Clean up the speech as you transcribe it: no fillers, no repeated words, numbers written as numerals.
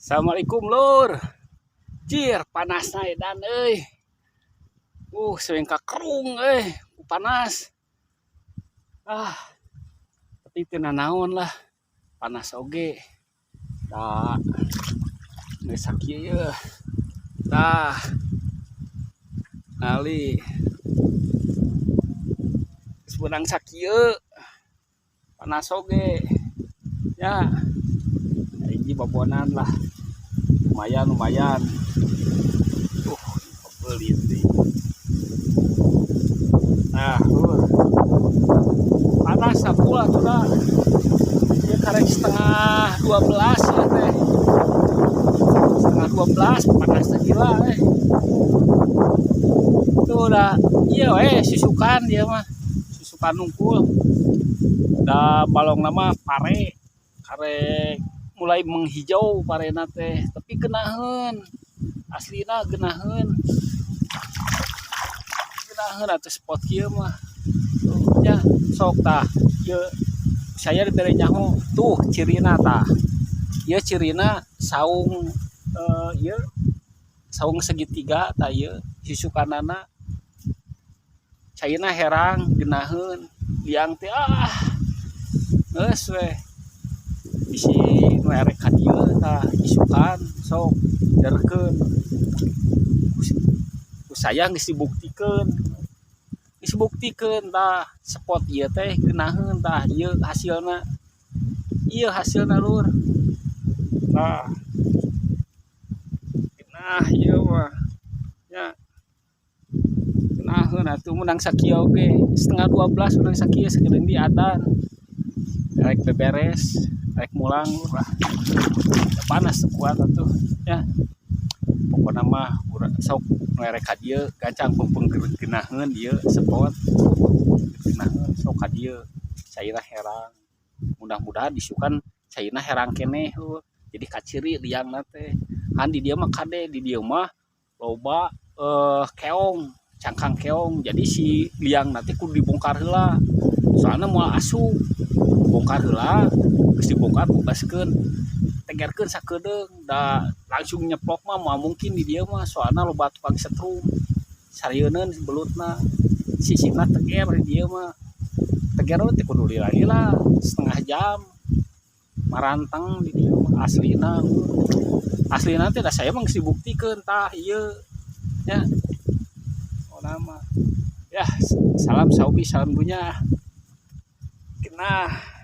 Assalamualaikum, Lur. Jir, panasna edan euy. Seweng kakerung euy, ku panas. Ah, tapi teu nanaon lah. Panas oge. Da geus sakieu yeuh. Tah. Ali. Geus beunang sakieu. Panas oge. Ya. Hiji babonan lah. Lumayan, lumayan. Belit nih. Nah, Lur. Panas sampul atuh da. Ya, karek 11.30 ya teh. 11.30, panasnya gila eh. Tuh udah, iya eh susukan dia mah. Susukan nungkul. Da balongna mah pare. Karek mulai menghijau parena teh, tapi geunaheun. Aslina geunaheun. Geunaheun atuh spot kieu mah. Tuh, ya, sok tah. Ieu saya dibere nyaho, tuh cirina tah. Ieu cirina saung ieu saung segitiga tah, ieu susukanana. Caina herang, geunaheun, liang teh ah. Geus weh. Bisi nu erek ka dieu tah isukan sok derkeun. Ku saya geus dibuktikeun. Geus dibuktikeun tah, spot ieu teh geunaheun tah, ieu hasilna. Ieu hasilna, Lur. Tah. Nah, ieu mah. Ya. Geunaheun atuh menang sakieu oge. 11.30 menang sakieu, sakedeung di adan. Rek beberes, rek mulang, Lur, lah. Panas teu kuat atuh ya. Pokona mah urang sok nu erek ka dieu gancang, peupeung geunaheun ieu spot. Geunaheun, sok ka dieu. Cairna herang. Mudah-mudahan isukan cairna herang keneh, Lur. Jadi kaciri liangna teh. Kan di dieu mah kade, di dieu mah loba keong, cangkang keong. Jadi si liangna teh kudu dibongkar heula. Soalna moal asup. Bongkar heula, geus dibongkar bebaskeun. Tegerkeun sakedeung, da langsung nyeplok mah moal mungkin di dieu mah, soalna loba tukang setrum. Sarieuneun belutna. Sisina teger di dieu mah. Teger teh kudu lila-lila setengah jam. Maranteng di dieu mah aslina. Aslina teh da saya mah geus dibuktikeun tah ieu. Ya. Oh nama. Ya, salam saubi, salam dunya. Nah.